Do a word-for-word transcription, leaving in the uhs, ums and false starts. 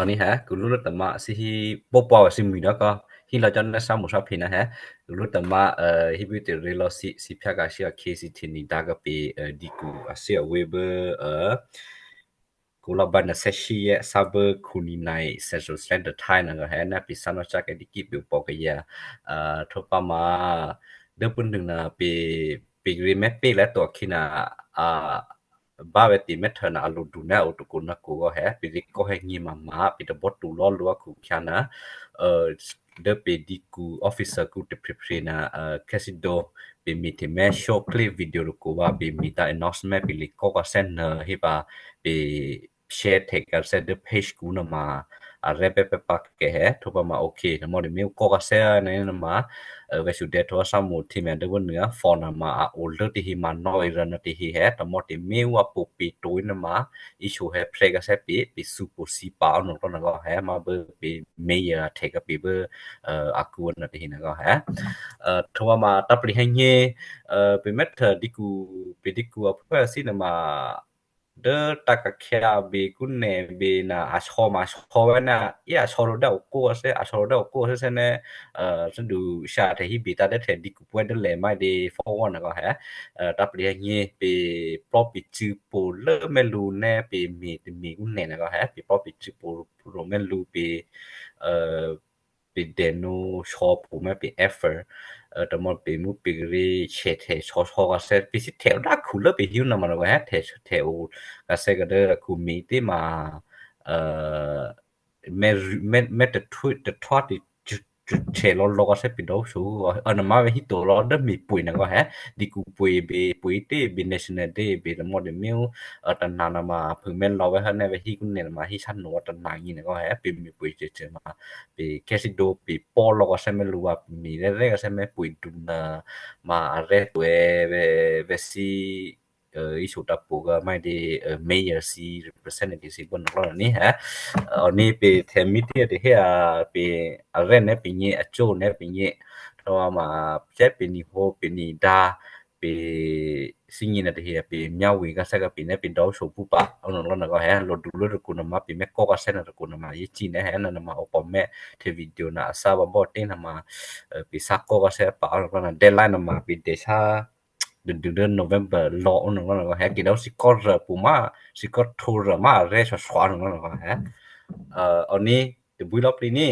Oni ha, kululu tama si hi popo si muda ka, hi la jan na samu sa pina ha. Kululu tama, eh, hi bi te relo si, si pia ka si a K C T ni daga pe, eh, diku a si a webe, eh, kula bana seshi ye sabe kuni nai Central Standard Time na ha, na pi sano cha ke diki pe po ke ya, eh, topa ma, de pun na pe, pe gri me pe la to kina, ah, ba we ti me thana alu du na o tu ku na ku go he, pi ri ko he ngi ma ma, pi de bo tu lo lu a ku kya na, eh, de pe di ku officer ku te pre pre na, eh, kasi do, pe mi te me show clip video ru ku wa pe mi ta announcement pe li ko ka sen na hi ba pe share te ka se de page ku na ma, a re pe pe pa ke he, to ba ma okay, na mo de mi ko ka se na na ma, eh, we su de to sa mo ti me de bo na phone na ma a older ti hi ma no i ra na ti hi he, to mo ti mi wa po pi to na ma, i su he pre ka se pi, pi su po si pa no to na go he, ma be pi me ya te ka pi be, eh, aku na ti hi na go he. Eh, to ma ta pri he nye, eh, pi met, eh, di ku, pi di ku apa si na ma, de ta ka kya bi ku ne bi na a so ma so we na, ya so ro da ku se, a so ro da ku se se ne, eh, se du sha te hi bi ta de te di ku pwe de le mai de fo wa na go he. Eh, ta pri he nye pi pro pi chu po le me lu ne pi mi, mi ku ne na go he, pi pro pi chu po ro me lu pi, eh, pi de nu so pu me pi effort, eh, to mo pi mu pi ri che te so so ga se pi si te da ku le pi hu na ma na go he, te, te u ga se ga de ku mi ti ma, eh, me, me, me te tu, te tu ti che lo lo ga se pi do su, ana ma we hi to lo de mi pui na go he, di ku pui bi, pui ti bi national day bi de mo de mi u, eh, ta na na ma pu me lo we ha ne we hi ku ne ma hi sa no ta na ngi na go he, pi mi pui che che ma, pi ke si do pi po lo ga se me lu wa mi re re ga se me pui du na ma a re we, we, we si, eh, isu ta pu ga mai di, eh, mayor si representative si bon lo ni ha. Eh, oni pe te mi ti de he a pe a re ne pe ni a cho ne pe ni to ma che pe ni ho pe ni da pe si ni na de he pe mya wi ga sa ga pe ne pe do so pu pa ono lo na go he lo du lo ku na ma pe me ko ga se na ku na ma ye chi ne he na na ma o po me te video na sa ba bo te na ma, eh, pe sa ko ga se pa ono lo na de la na ma pe de sa de, de, de November lo ono lo na go he ki do si ko ra pu ma si ko tu ra ma re so so ono lo na go he. Eh, oni te bui lo pri ni.